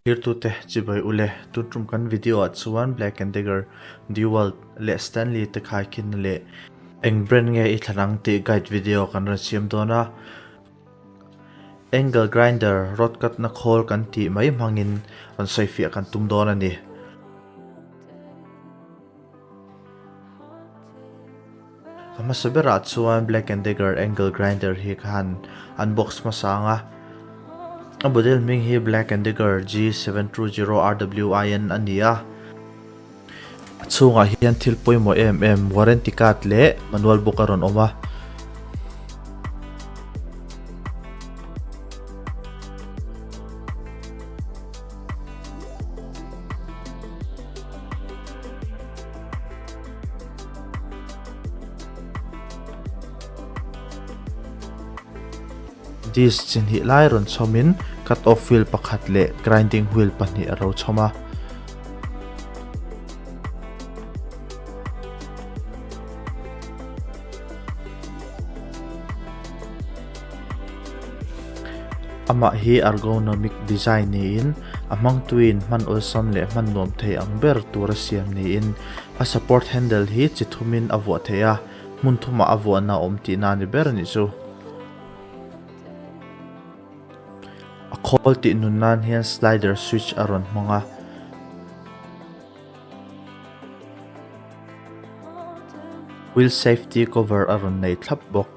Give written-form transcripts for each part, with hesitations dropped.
Thirtute chibai ule, tun tum kan video ah chuan Black and Decker, Dewalt leh Stanley te khaikhinna leh eng brand nge i thlan ang tih guide video kan rawn siam dawn a. Angle grinder, rod cut na khawl kan tih mai hmangin rawn sawifiah kan tum dawn a ni. A hmasa berah chuan Black and Decker angle grinder hi ka han unbox hmasa ang a. A model hming hi Black and Decker G720 RWIN a ni a. A chhungah hian thil pawimawh em em warranty card leh manual book a rawn awm a. Disc chi hnih lai rawn chhawmin cut off wheel pakhat leh grinding wheel pahnih a ro chhawm a. Amah hi ergonomic design niin a hmangtuin hman awlsam leh hman nuam thei ang ber tura siam niin a support handle hi chi thumin a vuah theih a, hmun thumah a vuahna a awm tihna a ni ber a nih chu. A khawl tih nun nan hian slider switch a rawn hmang a. Wheel safety cover a rawn nei thlap bawk.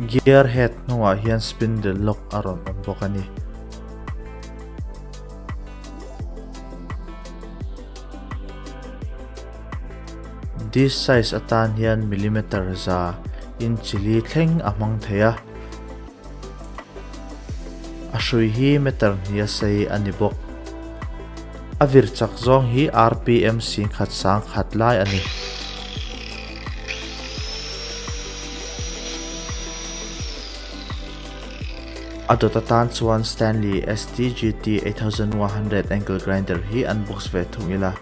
Gear head hnungah hian spindle lock a rawn awm bawk a ni. Disc size atan hian millimeter za inch li thleng a hmang thei a. A hrui hi meter hnih a sei a ni bawk. A vir chak zawng hi rpm singkhat sang khat lai a ni. A dawt atan chuan Stanley STGT 8100 angle grinder hi an box ve thung ila.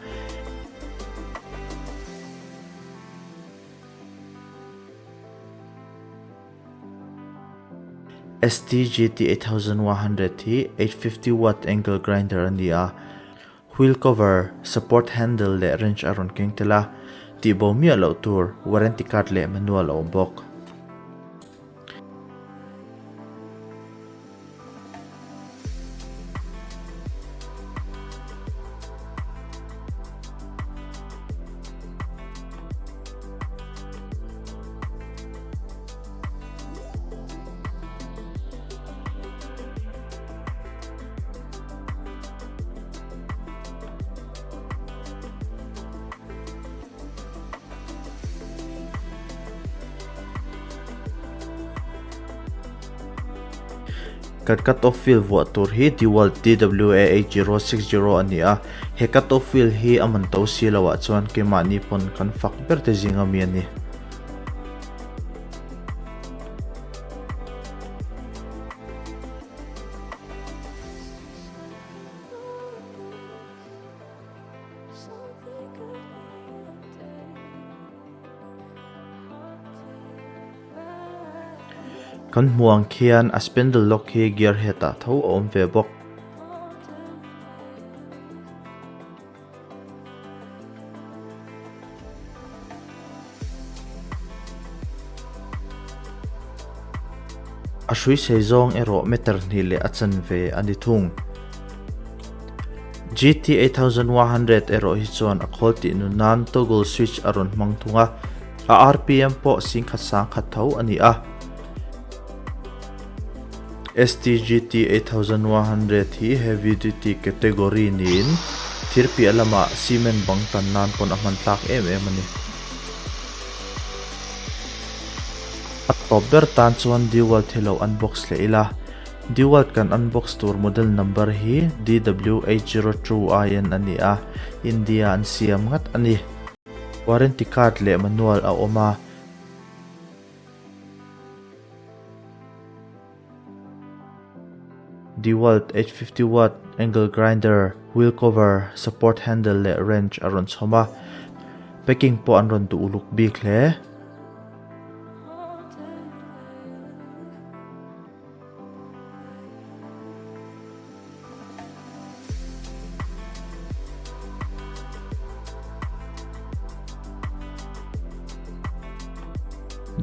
STGT 8100 hi 850 watt angle grinder a ni a, wheel cover, support handle leh wrench a rawn keng tel a, tihbo miah loh tur warranty card leh manual a awm bawk. Kan cut off wheel vuah tur hi Dewalt DWA8060 a ni a, he cut off wheel hi a man to si lo ah chuan keimahni pawn kan fak ber te zinga mi a ni. Kan hmuh ang khian a spindle lock hi gear head ah tho a awm ve bawk. A hrui sei zawng erawh meter hnih leh a chanve a ni thung. GT 8100 erawh hi chuan a khawl tih nun nan toggle switch a rawn hmang thung a, a RPM pawh singkhat sangkhat tho a ni a. STGT 8100 hi heavy duty category niin thir piah lamah cement bang tan nan pawn a hman tlak em em a ni. A tawp ber tan chuan Dewalt hi lo unbox leh ila. Dewalt kan unbox tur model number hi DW802IN a ni a, India an siam ngat a ni. Warranty card leh manual a awm a. Dewalt 850 watt angle grinder, wheel cover, support handle leh wrench a rawn chhawm a. Packing pawh an rawn duh uluk bik hle.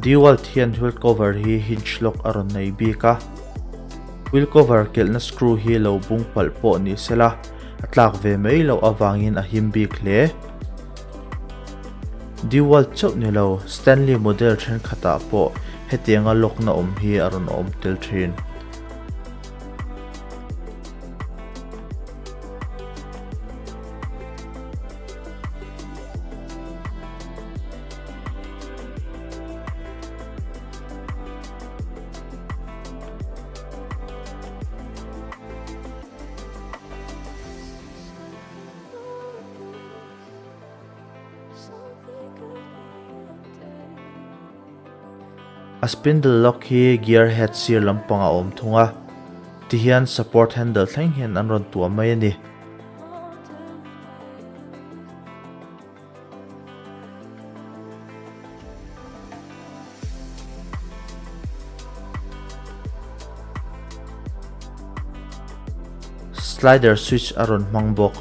Dewalt hian wheel cover hi hinge lock a rawn nei bik a. Wheel cover kelhna screw hi lo bung palh pawh ni sela, a tlak ve mai loh avangin a him bik hle. Dewalt chauh ni lo, Stanley model thenkhatah pawh hetianga lock na awm hi a rawn awm tel thin. A spindle lock hi gear head sir lampangah a awm thung a, tihian support handle thleng hian an rawn tuah mai a ni. Slider switch a rawn hmang bawk.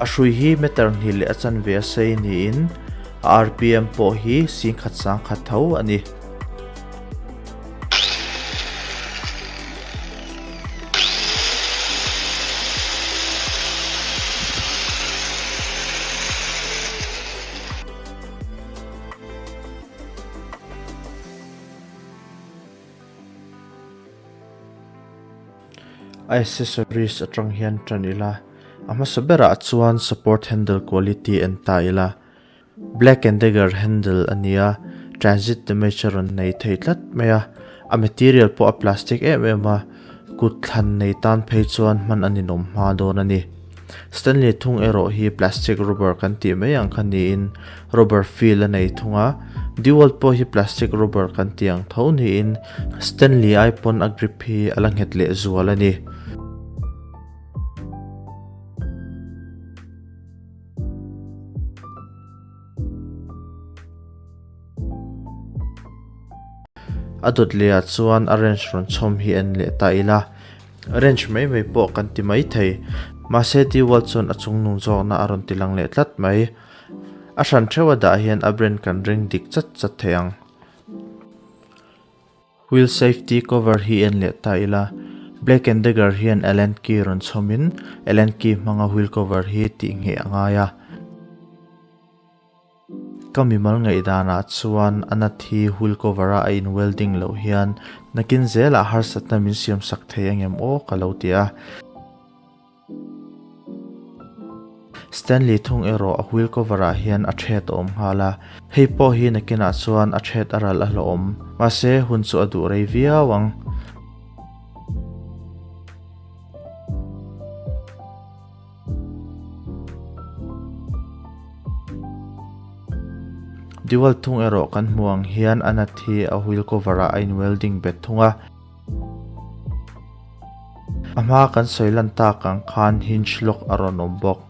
A hrui hi meter hnih leh a chanve a sei niin a rpm pawh hi singkhat sangkhat tho a ni. A accessories atang hian tan ila, a hmasa berah chuan support handle quality en ta ila. Black and Decker handle a nia, transit damage a rawn nei thei tlat mai a, a material pawh a plastic em em a, kut thlan nei tan phei chuan hman a ninawm hma dawn a ni. Stanley thung erawh hi plastic rubber kan tih mai ang kha niin rubber feel a nei thung a, Dewalt pawh hi plastic rubber kan tih ang tho niin Stanley ai pawn a grip hi a la nghet leh zual a ni. A dawt leh ah chuan a wrench rawn chhawm hi en leh ta ila. Wrench mai mai pawh kan ti mai thei. Mahse Dewalt chuan a chungnung zawkna a rawn ti lang leh tlat mai. A hran theuh a dah hian a brand kan ring dik chat chat thei ang. Wheel safety cover hi en leh ta ila, Black and Decker hian Allen key rawn chhawmin Allen key hmanga wheel cover hi tih ngheh a ngai a. Ka mimal ngaihdanah chuan a nut hi wheel cover a a in welding loh hian nakin zelah harsatna min siam sak thei angem aw ka lo ti a. Stanley thung erawh a wheel cover ah hian a thret a awm nghal a, hei pawh hi nakinah chuan a thret a ral a hlawhawm, mahse hun chu a duh rei viau ang. Dewalt thung erawh kan hmu ang hian a nut hi a wheel cover ah a in welding bet thung a. A hma kan sawi lan tak ang khan hinge lock a rawn awm bawk.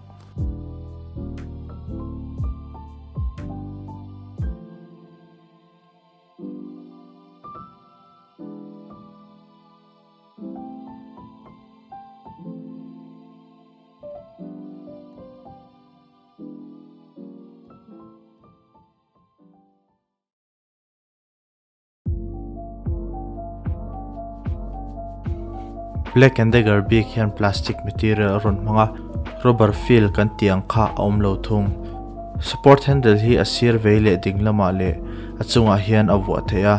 Black and Decker bik hian plastic material a rawn hmang a, rubber feel kan tih ang kha a awm lo thung. Support handle hi a sir vei leh ding lamah leh a chungah hian a vuah theih a.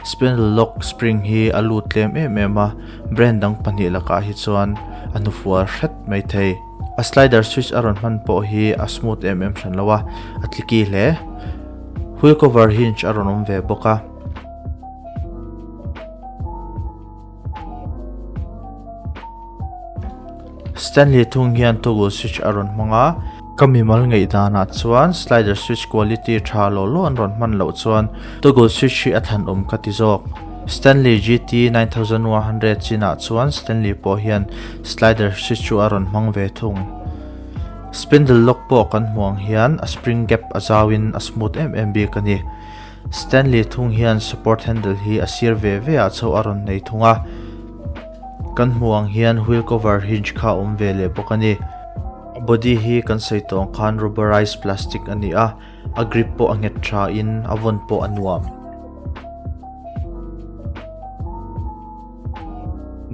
Spindle lock spring hi a lut tlem em em a, brand dang pahnih lakah hi chuan a hnufual hret mai thei. A slider switch a rawn hman pawh hi a smooth em em hran lo a, a clicky hle. Wheel cover hinge a rawn awm ve bawk a. Stanley thung hian toggle switch a rawn hmang a, ka mimal ngaihdanah chuan slider switch quality tha law law an rawn hman loh chuan toggle switch hi a thanawm ka ti zawk. Stanley GT 9100 chinah chuan Stanley pawh hian slider switch chu a rawn hmang ve thung. Spindle lock pawh kan hmu ang hian a spring gap a zauin a smooth em em bik a ni. Stanley thung hian support handle hi a sir ve ve ah chauh a rawn nei thung a. Kan hmuh ang hian wheel cover hinge kha a awm ve leh bawk a ni. A body hi kan sawi tawh ang khan rubberized plastic a ni a, a grip pawh a nghet tha in a vawn pawh a nuam.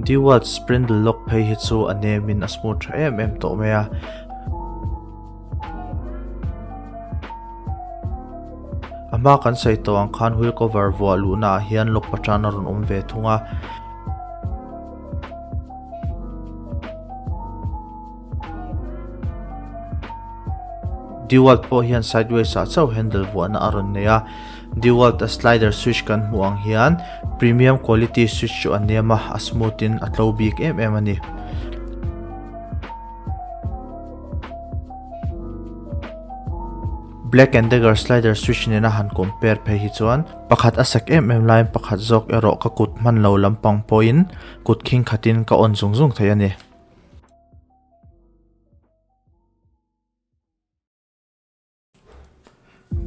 Dewalt spindle lock phei hi chu a nem in a smooth tha em em tawh mai a. A hma kan sawi tawh ang khan wheel cover vuah luhna ah hian lock patan a rawn awm ve thung a. Dewalt pawh hian sideways ah chauh handle vuahna a rawn nei a. Dewalt a slider switch kan hmuh ang hian premium quality switch chu a nem a, a smooth in a tlo bik em em a ni. Black and Decker slider switch nena han compare phei hi chuan pakhat a sak em em laiin pakhat zawk erawh ka kut hman lo lampang pawhin kut khing khatin ka on zung zung thei a ni.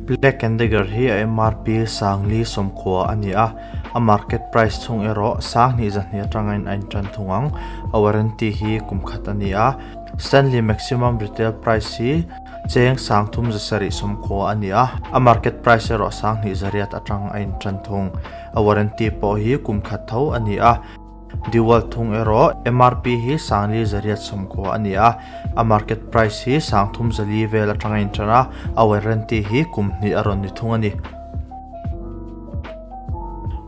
Black and Decker hi a MRP Sangli sawmkhua a ni a, a market price chhung erawh Sanghnih zahnih atangin a intan thung ang. A warranty hi kum khat a ni a. Stanley maximum retail price hi cheng Sangthum zasarih sawmkhua a ni a, a market price erawh Sanghnih zariat atang a intan thung. A warranty pawh hi kum khat tho a ni a. Dewalt thung erawh MRP hi Sangli zariat sawmkhua a ni a, a market price hi Sangthum zali vel atanga intan a, a warranty hi kum hnih a rawn ni thung a ni.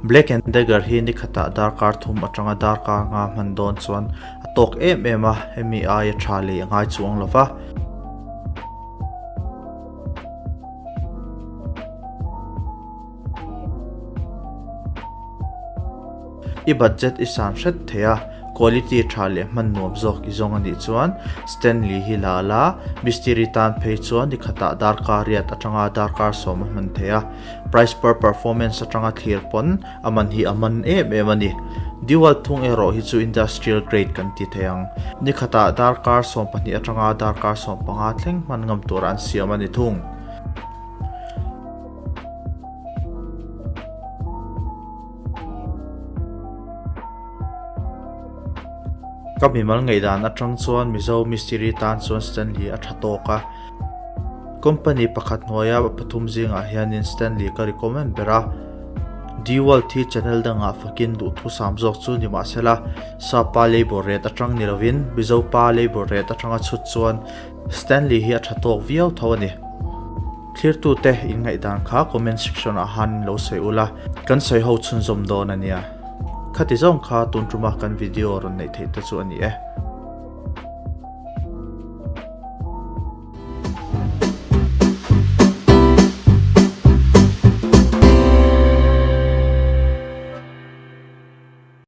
Black and Decker hi ni khatah darkar thum atanga darkar nga hman dawn chuan a tawk em em a, hemi aia tha lei a ngai chuang lo va. I budget i san hret thei a, quality tha leh hman nuam zawk i zawng a nih chuan Stanley hi la la, mistiri tan phei chuan ni khatah darkar riat atanga darkar sawm a hman thei a, price per performance atanga thlir pawn a man hi a man em em a ni. Dewalt thung erawh hi chu industrial grade kan ti thei ang. Ni khatah darkar 12 atanga darkar 15 thleng hman ngam tura an siam a ni thung. Ka mimal ngaihdan atang chuan Mizo mistiri tan chuan Stanley a tha tawk a. Company pakhat hnuaia pathum zingah hianin Stanley ka recommend ber a. Dewalt hi channel dangah fakin duhthusam zawk chu ni mahsela Sapa labour rate atang ni lovin Mizo pa labour rate atanga chhut chuan Stanley hi a tha tawk viau tho a ni. Thlirtute in ngaihdan kha comment section ah han lo sawi ula, kan sawi ho chhunzawm dawn a nia. Khati zawng kha tun tuma kan video rawn neih theih te chu a ni e.